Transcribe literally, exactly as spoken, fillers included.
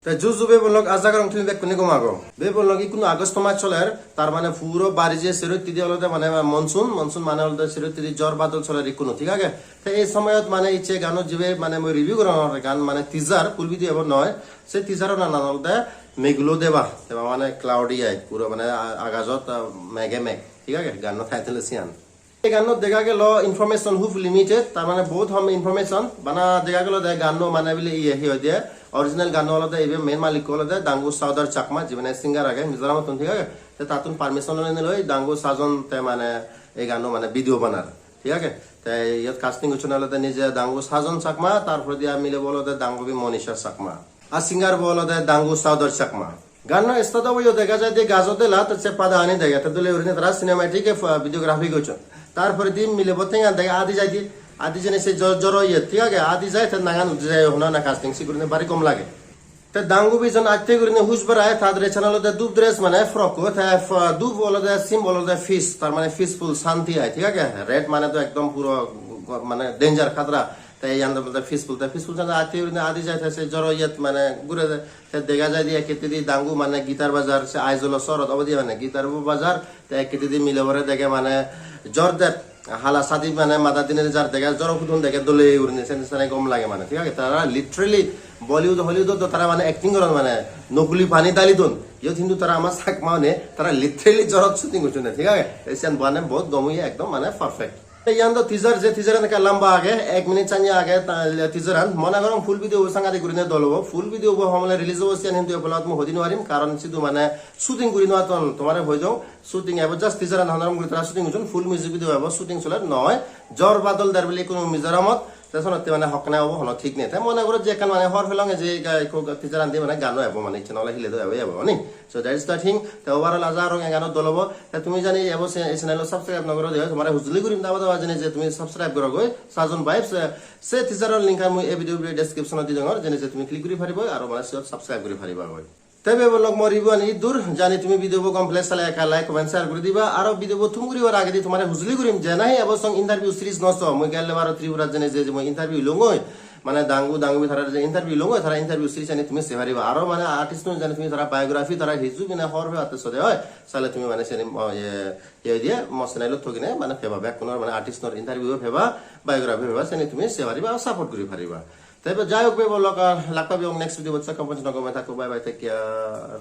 Te ju ju bebonlok, aja gorong tumi bekkune gom ago. Bebonlok, ikkunu August mas soler, tar mane puro bari je sero hittedi olode mane monsoon, monsoon mane olode sero hittedi jor badol soler ikkunu, thik age? Te ei somoyot mane icche gano jibe mane mui review gorongor gan mane teaser, full video ebo noi. Se teaser-o nangan olode Megulo Deba, deba mane cloudy eye, puro mane a-, agajot, ah, mege meg, thik age? Ganno title siyan. Ei ganno dega gelo information hub limited, tar mane bahut hom information. Bana dega gelo de ganno mane bile iye hi hoide, original ganno olode ibe main malikko olode Dangu Saodar Chakma, jibene singer age Mizoramottun, thik age? Te tattun permission loi niloi Dangu Sajon te mane ei ganno mane video banar, thik age? Te iyot casting gocchonde olode nije Dangu Sajon Chakma, tar poredi ar milebo olode Dangubi Monisha Chakma. Ar singer bo olode Dangu Saodar Chakma. Ganno start obo yo dega jai de gajo dela, te se pada ani dege, te dole gurinei tara cinematic, eh, videography gocchon. Tar poredi milebo tengan dege adi jai de, adi jene se jo-, joro iye, thik age, adi jai te nangan udi jai, hona na casting se gurinei bari gom lage. Te Dangubi jon atte gurinei huj barai, ta dress an olode dup dress mane frock ko, te f-, dup olode symbol olode peace, tar mane peaceful, santi ai, thik age? Red mane to ekdom puro go-, mane danger, khatara. Te iyan do olode peaceful, te peaceful jana atte gurinei adi jai, te se joro iyet mane gure de, te dega jai de ek hittedi Dangu mane guitar bajar, se Aizawl sohorot obode mane guitar bo bajar, te ek hittedi milebore dege mane jor der, hala sadi mane madat dinei jar dege, joro pudun dege dole gurinei, sen sene gom lage mane, thik age? Tara literally Bollywood, Hollywood-ot do tara mane acting goron mane nokoli pani dali don, iyot hintu tara ama Chakma-une tara literally jorot shooting gocchonde, thik age? Te siyan mane bahut gom oye, ekdom mane perfect. Te iyan do teaser, je teaser-an ekka lamba age, ek minute sanye age ta-, teaser-an. Mone gorong full video bo sangadik gurine dol obo. Full video bo homole release obo siyan hintu ei pholat mui hoi di nw parim, karon sidu mane shooting guri nw atton, tomare hoi dong. Shooting ebo just teaser-an honorom guri tara shooting gocchon, full music video ebo, shooting soler noi. Jor badol der bile ikkunu Mizoramot, te sonotte mane hokkene obo hono thik nei. Te mone goro je ekkan mane hobor pelonge je ga-, ikko teaser-an di mane gano ebo mane icche nw ole hile do ebo ebo ni. So that's the thing. Te overall aja gorong ei gano dol obo. Te tumi jodi ebo se-, ei channel-o subscribe nw goro de oi, tomare hujuli gurim daba daba jodi je tumi subscribe goro goi, Sajon Vibes, eh, se teaser-or link-an mui ei video description-ot di dongor, jodi je tumi click guri pariba, aro mane siyot subscribe guri pariba goi. Te bebonlok, mor review-an iddur, jodi tumi video bo gom pele sale ekka like, comment, share guri diba, aro video bo thum guribar agedi tomare hujuli gurim je nahi ebo song interview series nw so, mui gelle baro Tripurat jodi je, je mui interview longoi, mane Dangu, Dangubi tara je interview longoi, tara interview series ani tumi sei pariba. Aro mane artist-un jodi tumi tara biography, tara history bine hobor pebatte sode oi, sale tumi mane seni, o, ye, ye diye, mo channel-ot thogine mane peba, bekkunor mane artist-unor interview peba, biography peba, seni tumi sei pariba, support guri pariba. Te jai hok bebonlok, ah, lak pabi next video bot, se kom pojjonto gome thakko, bye bye, take care.